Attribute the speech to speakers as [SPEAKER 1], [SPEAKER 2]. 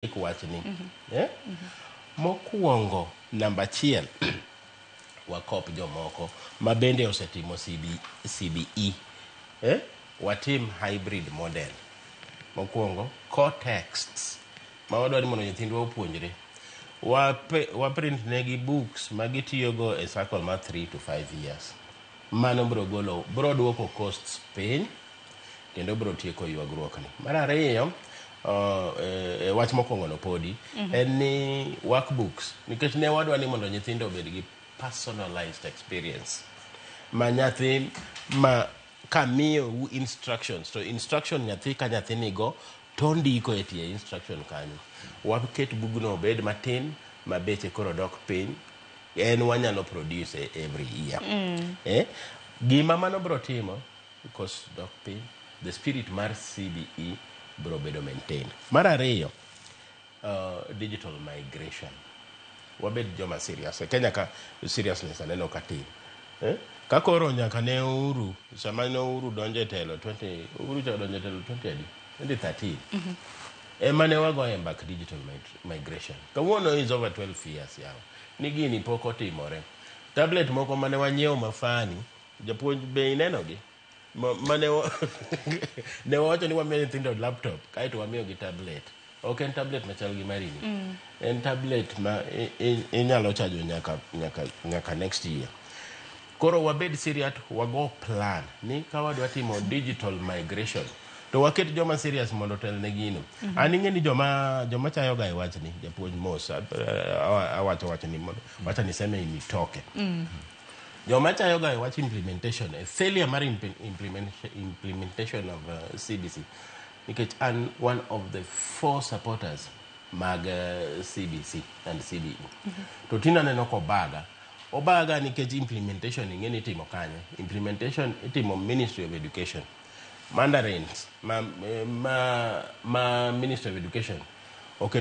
[SPEAKER 1] Wachni, eh? Mokwongo, namba 1, wakop jomoko ma bende osetimo CB, CBE, eh? Watim hybrid model. Mokwongo, core texts ma wadwaro ni mondo nyithindwa opuonjre, waprint negi books ma gitiyogo e circle mar 3 to 5 years. Mano bro golo, bro duoko costs piny kendo bro tieko ywagruokni. Mar ariyo, wach mokwongo no podi en ni workbooks, nikech ne wadwa ni mondo nyithindo obed gi personalized experience ma nyathi ma kamiyou instructions to instruction nyathi ka nyathi nigo to ndiko e tie instruction kanyo. Waket bugno obed matin ma beche koro dok piny, en wanyalo produce every year. Eh? Gima mano bro timo, cost dok piny, the spirit mar CBE bro bedo maintained. Mar ariyo, digital migration. Wabed joma serious. E Kenya ka seriousness aneno ka tin. Eh? Ka koro nyaka ne Uhuru, sama ne Uhuru donjo e telo 20, Uhuru cha donjo e telo 20 adi? 2013. Ema ne wagoye mbak digital migration. Kawuono is over 12 years yawa. Ni gini pok otimore. Tablet moko mane wanyiewo mafani, japuonj be inenogi? Mane ne wawacho ni wamiyo nyithindo laptop, kaeto wamiyogi tablet. Ok en tablet machal gi marini. En tablet ma inyalo chajo nyaka next year. Koro wabed serious, wago plan ni ka wadwa timo digital migration to waket joma serious mondo otel ne gino. An ing'e ni joma chayo ga e wachni, japuonj mos, awacho wachni mondo wacha niseme initoke. Joma chayo ga e wach implementation, e failure mar implementation of CBC, nikech an one of the four supporters mag CBC and CBE. To tinde aneno kobaga. Obaga nikech implementation ing'e ni itimo kanye. Implementation itimo Ministry of Education. Mandarins ma Ministry of Education oketo.